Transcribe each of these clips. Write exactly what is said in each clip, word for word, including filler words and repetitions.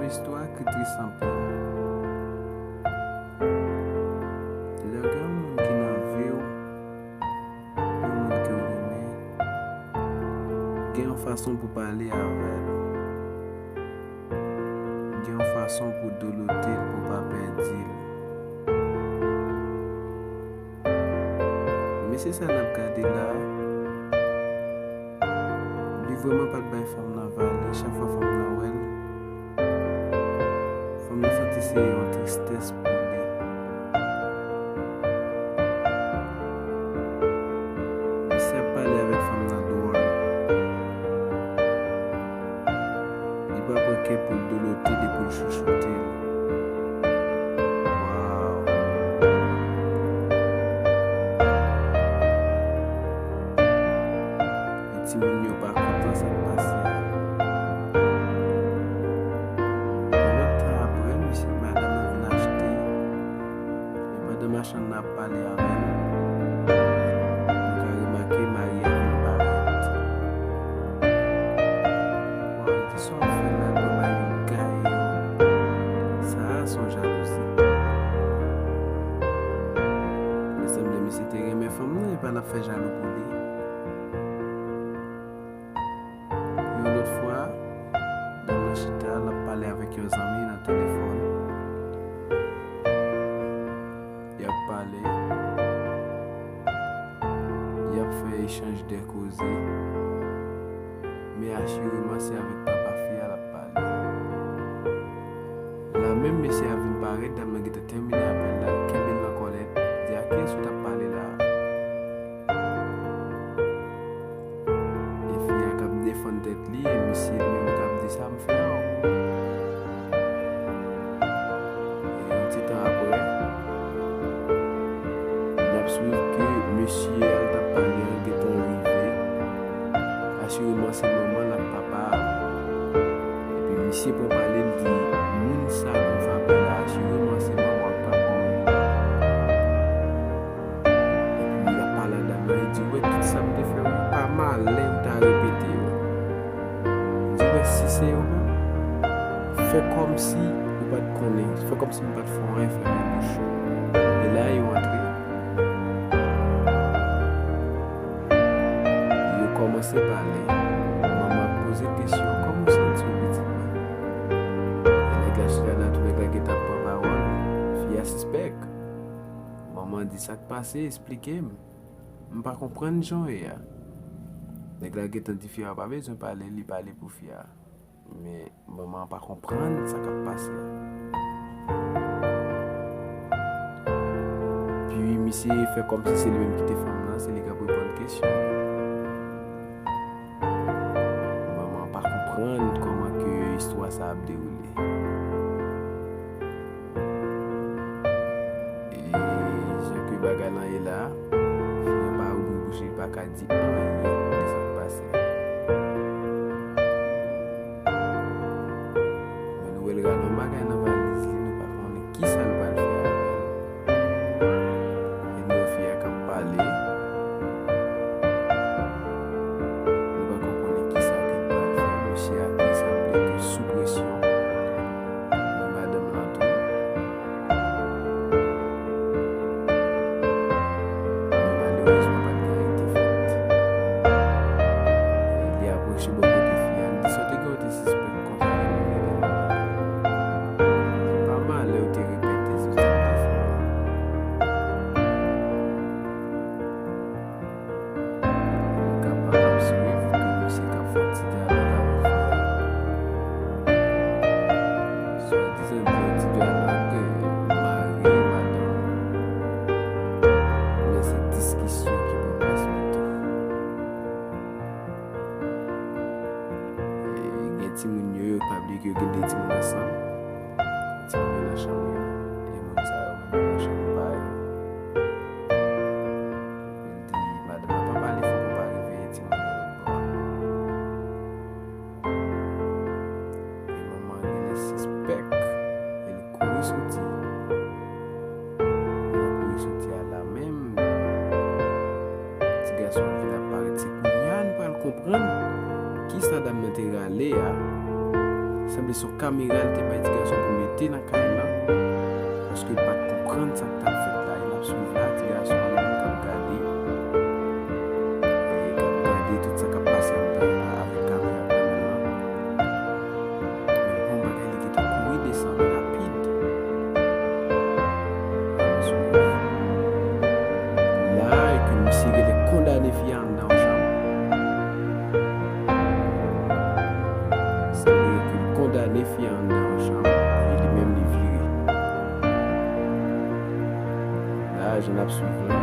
Istwa ki tris anpil. Lè w gen yon moun ki nan vi w, yon moun ke w renmen, gen yon fason pou pale avè l. Gen yon fason pou dolote l, pou pa pèdi l. Mesye sa n ap gade la, li vrèman pa t bay fanm nan valè. Chak fwa fanm nan wè l, fanm nan santi se yon tristès pou li. Misye ap pale avèk fanm nan dwòl. Li pa pran kè pou l dolote l, pou l chouchoute l. Waw. E timoun yo pa kontan sa k pase a. Yon lòt tan apre, mesye, madanm nan vin achte. E pandan machann nan ap pale avè l, nou ka remake mari a vin parèt. Waw, li di, "Sa w fè la, nou bay yon gaye, sa a se yon jalouzi." Mezanmi, misye te renmen fanm nan, e pa l ap fè jalou pou li. Yon lòt fwa, dam nan chita, l ap pale avèk yon zanmi nan telefòn. Y ap pale, y ap fè echanj de koze. Men asireman, se avèk papa fi a l ap pale. La menm, mesye a vin parèt, dam nan gentan tèmine apèl la, l kenbe l nan kòlèt, di, "A kiyès ou t ap pale la a?" E fi a k ap defann tèt li, e misye li menm k ap di, "Sa m fè a?" E yon ti tan apre, n ap swiv ke mesye a l t ap pale an gentan rive. Asireman, se manman l ak papa a. Epi misye pran pale, l di, "Moun sa ki m frape la, asireman, se manman ak papa w ye." Epi l ap pale a dam nan, li di, "Ou wè tout sa m te fè w yo, pa malè ou ta repete yo." Li di, "Ou wè si se yo menm, fè kòmsi ou pa t konnen, fè kòmsi m pa t fè anyen, fèmen bouch ou." E la yo antre. Yo kòmanse pale. Manman ap poze kesyon, "Kòman w santi w, pitit mwen?" E nèg la chita la tou, nèg la gentan pran pawòl. Fi a sispèk. Manman di, "Sa k pase? Esplike m. M pa konprann jan w ye a." Nèg la gentan di fi a pa bezwen pale, li pale pou fi a. Men manman an pa konprann sa k ap pase a. Pi misye fè kòmsi se li menm ki te fanm nan, se li k ap reponn kesyon yo. Manman an pa konprann kòman ke istwa sa ap dewoule. E jan ke bagay lan ye la, fi an pa ouvri bouch li, li pa ka di anyen de sa k pase a. Men nou wè l rale yon bagay nan valiz li, nou pa konnen kisa l pral fè avè l. E nou wè fi a k ap pale. Nou pa konn konnen kisa ke l pral fè. Mesye a te sanble ke sou presyon. Men madanm lan tou. Men malerezman, pa t gen anyen ki te fèt. Li apwoche bò kote fi a, li di, "Sa w te gen, w te sispèk konsa, se pa malè w te repete sou sa w te fè a." Nou kapab ap swiv ke misye k ap fè yon ti dyalòg avèk fi a. Swadizan di yon ti dyalòg, eh, mari, madanm. Men se diskisyon ki pran plas pito. E gen timoun yo, yo pa bliye ke yo gen de timoun ansanm. Timoun yo nan chanm yo. E moun sa yo menm yo nan chanm pa yo. Li di, "Madanm nan pa pale fò pou pa reveye timoun yo lòtbò a." E manman an genlè sispèk, e l kouri soti. Lè l kouri soti a la menm, ti gason an vin ap parèt. Se kounye a n pral konprann kisa dam nan te rale a. Sanble se yon kamera l te bay ti gason pou mete nan kay lan, paske l pa t konprann sa k t ap fèt la. E l ap swiv la, ti gason an li menm k ap gade. E k ap gade tout sa k ap pase anndan avèk kamera k nan men l lan. Men l wè yon bagay, li gentan kouri desann rapid. Ap swiv. La, e ke misye genlè kondane fi a anndan yon chanm. Sanble ke l kondane fi a anndan yon chanm, e li menm li vire. La, jan n ap swiv la.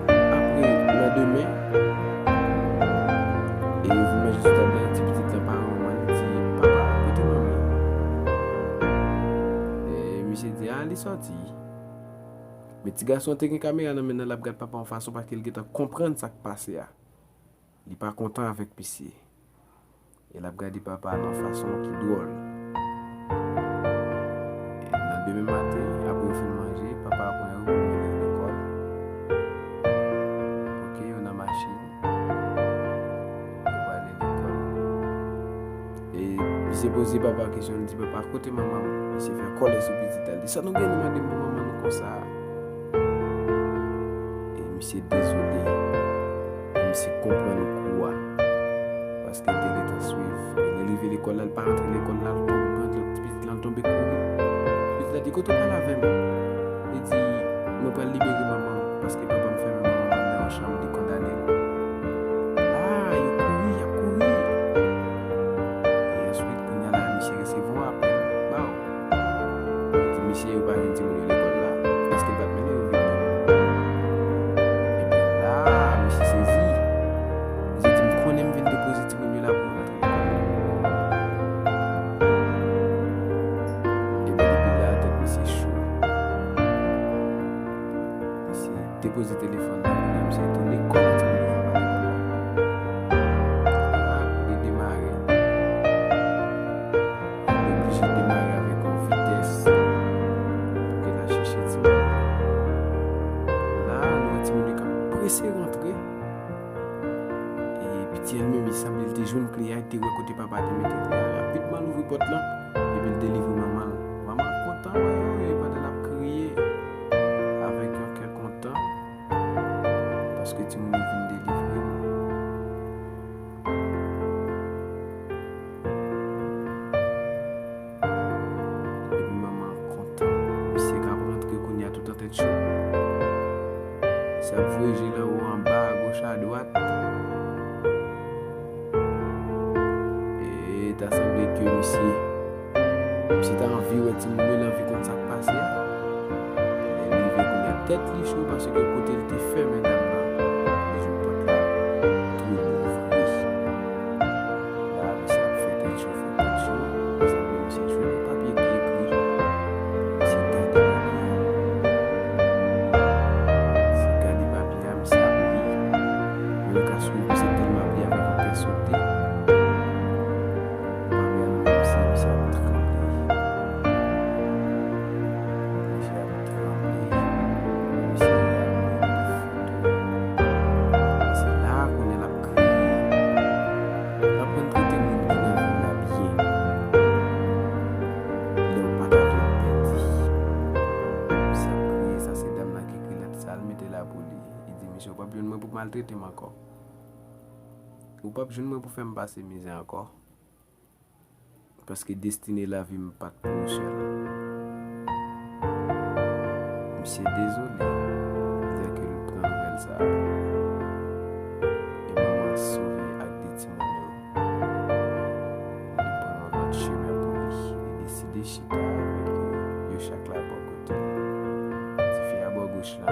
Apre, nan demen, e yo vin manje sou tab la, ti pitit lan pa renmen, li di, "Papa, kote manmi?" E misye di, "A, li sòti." Men ti gason an te gen kamera nan men l, l ap gad papa yon fason paske l gentan konprann sa k pase a. Li pa kontan avèk misye. E l ap gade papa a nan fason ki dwòl. E nan demen maten, apre yo fin manje, papa a pran yo pou mennen lekòl. Oke, yo nan machin. Yo prale lekòl. E misye poze papa kesyon, li di, "Papa, kote manman m?" Misye fè kòlè sou pitit la. Li di, "Sa nou gen nou mande pou manman nou konsa a?" E misye dezole. E misye konprann kou a. Paske l te gentan swiv. E lè l rive lekòl la, l pa rantre lekòl la, l tonbe, lòt ti pitit lan tonbe kouri. Ti pitit la di, "Kote w pral avè m?" Li di, "Mwen pral libere manman m, paske papa m fèmen manman m anndan yon chanm, li kondane l." La, yo kouri, y ap kouri. E answit, kounye a la, misye resevwa apèl. Baw. Yo di misye yo pa jwenn timoun yo lekòl la. Èske l pa t mennen yo vini? Epi la, misye sezi. Misye di, "M konnen m vin depoze timoun yo la pou yo rantre lekòl." Epi depi la, tèt misye cho. Misye depoze telefòn la, kounye a misye tounen kòman timoun yo fè pa lekòl la. Ap li demare. Li oblije demare avèk yon vitès pou ke l al chèche timoun yo. La, nou wè timoun yo k ap prese rantre. E piti Elmimi sanble l te jwenn kle a, li te wè kote papa te mete kle a. Rapidman, l ouvri pòt lan, epi l delivre manman l. Manman an kontan wè yo, e pandan l ap kriye avèk yon kè kontan, paske timoun yo vin delivre l. Epi manman an kontan. Misye k ap rantre kounye a tout an tèt cho. Misye ap voye je l anwo, anba, agoch, adwat. E ta sanble ke misye, misye ta anvi wè timoun yo, l anvi konn sa k pase a. Lè l rive kounye a, tèt li cho paske kote l te fèmen dam nan, li jwenn pòt la tou louvri. La, misye ap fè tèt cho, fè tèt cho. Sanble misye jwenn yon papye ki ekri. Misye gade papye a. Misye gade papye a, misye ap li. Moun ka swiv misye tèlman ap li avèk yon kè sote. Papye a nan men misye, misye ap tranble. Misye ap tranble. Misye ap mete foto. Se la a kounye a l ap kriye. Aprann trete moun ki nan vi w la byen. Lè w pa ta vle w pèdi. Misye ap kriye, sa se dam nan ki ekri lèt sa, l mete la pou li. Li di, "Mesye, w p ap jwenn mwen pou maltrete m ankò. Ou p ap jwenn mwen pou fè m pase mizè ankò." Paske destine lavi m pa t pou ou sèl. Misye dezole, dèke l pran nouvèl sa a. E manman an sove ak de timoun yo. Li pran yon lòt chemen pou li. Li deside chita avèk yo, yo chak la bò kote l. Tifi a bò goch la,